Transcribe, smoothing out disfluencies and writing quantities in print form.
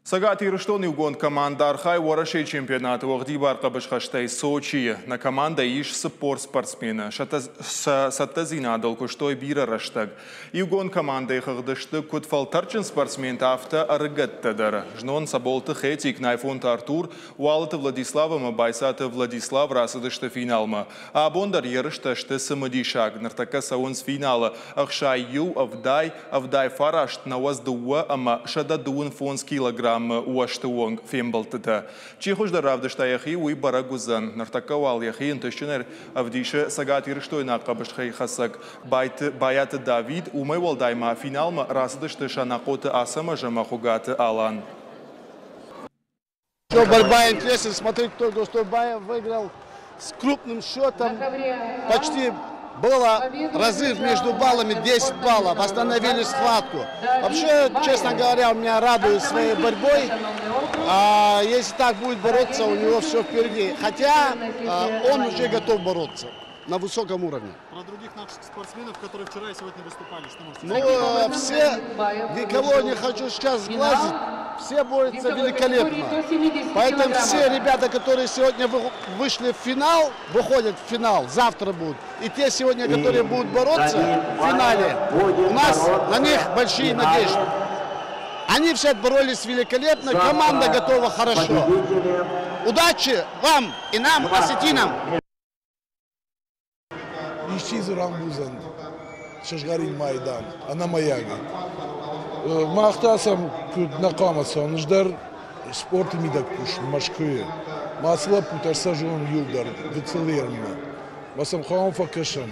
Цӕгат Ирыстоны иугонд командӕ архайы Уӕрӕсейы чемпионаты уӕгъдибар хъӕбысхӕстӕй Сочийы. Нӕ командӕйы ис 40 спортсмены. Сӕ цӕттӕдзинадыл куыстой бирӕ рӕстӕг. Иугонд командӕйы хыгъды сты куыд фӕлтӕрдджын спортсментӕ, афтӕ ӕрыгӕттӕ дӕр. Знон Цӕболты Хетик, Найфонты Артур, Уалыты Владислав ӕмӕ Байцаты Владислав рацыдысты финалмӕ. Абон дӕр ерыстӕ сты цымыдисаг. Ныртӕккӕ цӕуынц финалы 61, 70, 79, 92 ӕмӕ 125 килограммы уӕзты онг фембӕлдтытӕ. Чи хуыздӕр равдыста йӕхи, уый бӕрӕг уыдзӕн. Ныртӕккӕ уал йӕхи ӕнтыстджынӕй ӕвдисы цӕгатирыстойнаг хъӕбысхӕйхӕцӕг Байаты Давид. Уымӕй уӕлдай ма финалмӕ рацыдысты Санахъоты Ацӕмӕз ӕмӕ Хуыгаты Алан. Борьба интересна. Смотрите, только что Баев выиграл с крупным счетом. Почти было разрыв между баллами 10 баллов. Остановили схватку. Вообще, честно говоря, он меня радует своей борьбой. А если так будет бороться, у него все впереди. Хотя он уже готов бороться на высоком уровне. Про других наших спортсменов, которые вчера и сегодня выступали, что можете сказать? Ну, все, никого не хочу сейчас сглазить, все борются великолепно. Поэтому все ребята, которые сегодня вышли в финал, выходят в финал, завтра будут. И те сегодня, которые будут бороться в финале, у нас на них большие надежды. Они все боролись великолепно, команда готова хорошо. Удачи вам и нам, осетинам! Исчи дзы рамбулдзӕн сызгъӕрин майдан ӕнӕмӕйагӕй. Мах та сӕм куыд нӕ хъуамӕ цӕуӕм, ӕз дӕр спорты мидӕг кусын Мӕскуыйы. Мӕ ацы лӕппутӕ сӕ зонын иуылдӕр гыццыл ерынмӕ. Мӕ сӕм хъуамӕ фӕкӕсӕм.